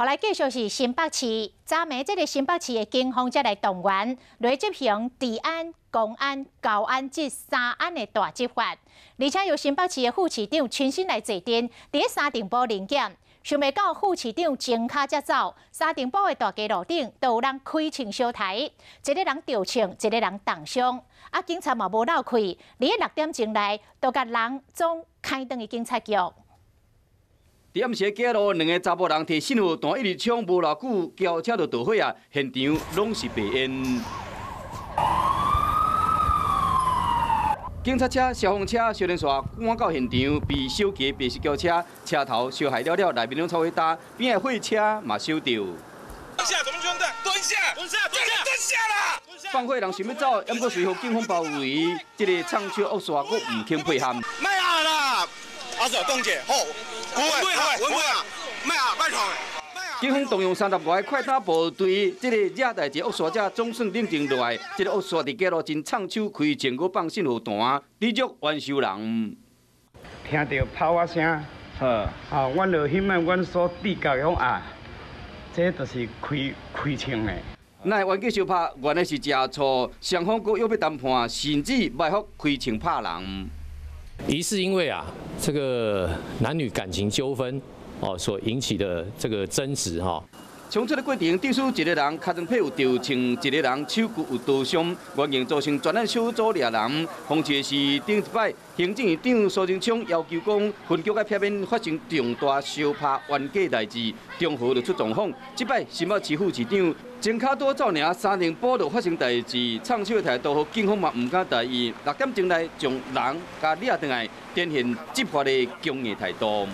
予來繼續是新北市，昨暝這个新北市的警方才來動員，來執行治安、公安、交安這三安的大執法，而且由新北市的副市長親身來坐鎮，佇三重埔臨檢，想袂到副市長前跤才走，三重埔的大街路頂都有人開槍相刣，一个人著槍，一个人重傷，啊，警察嘛無漏氣，佇咧6點鐘內就共人總開轉去警察局。佇暗時街路，兩个查埔人提信號彈一直衝，無偌久，轎車就著火啊！現場攏是白煙。警察車、消防車、燒連線趕到現場，被燒起白色轎車，車頭燒害了了，內面攏臭火焦，邊的貨車嘛燒著。蹲下，蹲下，蹲下，蹲下，蹲下啦！放火人想欲走，毋過隨予警方包圍，這个藏手惡煞閣毋肯配合。莫啊啦！阿嫂，凍姐，好，不會，不會，不會啊，莫啊，拜託。警方動用30外个快打部隊，這个惹代誌惡煞者總算冷靜落來。這个惡煞佇街路真藏手開槍，閣放信號彈，持續冤仇人。聽著炮仔聲，啊，阮就彼擺阮所直覺講啊，這就是開開槍的。那冤家相拍，原來是食醋，雙方閣約欲談判，甚至埋伏開槍拍人。疑似因為啊，這個男女感情糾紛哦所引起的這個爭執哈。衝突的過程，致使一个人尻川皮有著槍，一个人手骨有刀傷，原因造成專案小組掠人。諷刺的是，頂一擺行政院長蘇貞昌要求講，分局愛避免發生重大相拍冤家代誌，中和就出狀況。這擺新北市副市長前跤拄走爾，三重埔就發生代誌，藏手的態度，警方嘛毋敢大意。6點鐘內將人共掠轉來，展現執法的強硬態度。